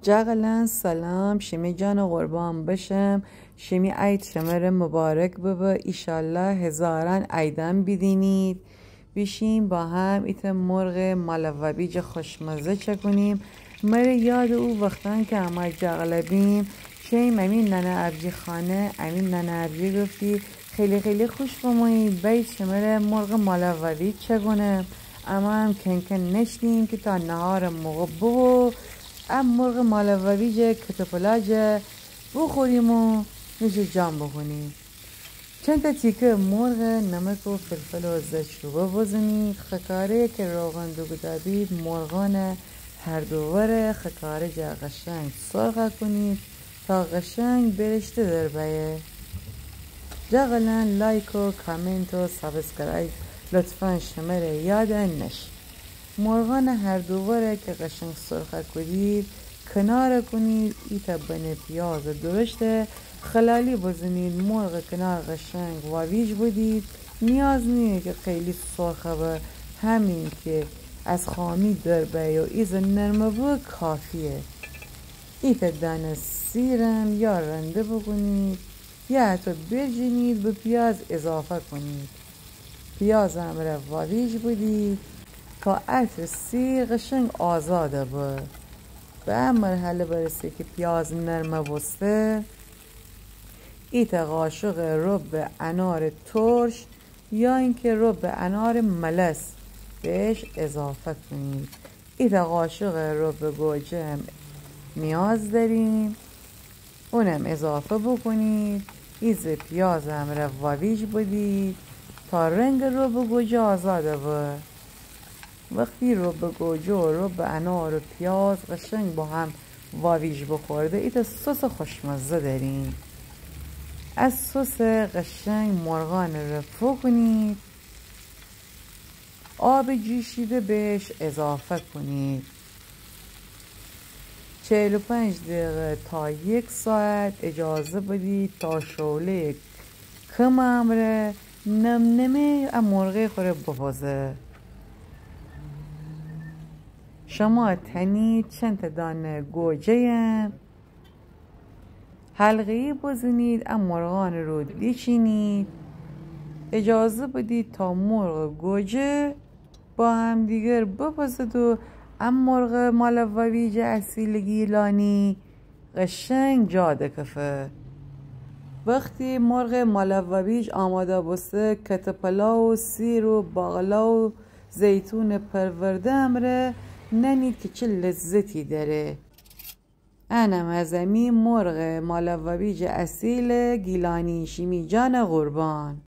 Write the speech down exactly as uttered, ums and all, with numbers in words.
جغلان سلام، شیمی جان قربان بشم. شیمی عید شمره مبارک ببه، ایشالله هزاران عیدان بیدینید. بیشیم با هم ایتأ مرغ مالوابیج خوشمزه چکونیم. مره یاد او وختان که اما جغله بیم، شیم امی ننه ابجی خانه، امی ننه ابجی گفتی: خیلی خیلی خوش بمویید، بأیید شمره مرغ مالوابیج چکونم. اما هم کنکن نشتیم که تا نهار موقع ببو، ا مرغ مالوابیج کتپلاج بخوریم و نوش جان بکونیم. چند تا تیکه مرغ نمک و فلفل و زردچوبه بزنید، خکاره که روغن دوگدابید مرغان هر دو ور خکاره جا قشنگ سرخ کونید تا قشنگ برشته در بیه. جغلان لایک و کامنت و سابسکرایب لطفا شمره یاد نشه. مرغان هر دو ور که قشنگ سرخ کودید کنار کونید، ایتأ بنه پیاز درشت خلالی بزنید، مرغ کنار قشنگ واویج بدید. نیاز نیه که خیلی سرخ به، همین که از خامی در بیه و ایزه نرم به کافیه. ایتأ دانه سیرم یا رنده بکونید یا حتی بجینید به پیاز اضافه کونید. پیاز همره واویج بدید تا عطر سیر قشنگ آزاد به. به ا مرحله برسه که پیاز نرم بوسته، ایتأ قاشق رب انار ترش یا اینکه رب انار ملس بهش اضافه کونید. ایتأ قاشق رب گوجه هم نیاز داریم، اونم اضافه بکونید. ایزه پیاز همره واویج بدید تا رنگ رب گوجه آزاد به. وقتی رب گوجه و رب انار و پیاز قشنگ با هم واویج بخورده، ایتأ سس خوشمزه داریم. از سس قشنگ مرغان ره فوکونید. آب جوشیده بهش اضافه کونید. چهل و پنج دقیقه تا یک ساعت اجازه بدید تا شعله کم امره نم‌نمه ا مرغه خوره بپزه. شما تنید چند تا دانه گوجه‌یم حلقه‌ای بزنید، ا مرغان رو دیچینید. اجازه بدید تا مرغ گوجه با همدیگر بپزد و ا مرغ مالوابیج اصیل گیلانی قشنگ جا دکفه. وقتی مرغ مالوابیج آماده بوسته، کته پلا و سیر و باقلا و زیتون پرورده امره ننید که چه لذتی داره. انم از امی مرغ مالوابیج اصیل گیلانی، شیمی جان قربان.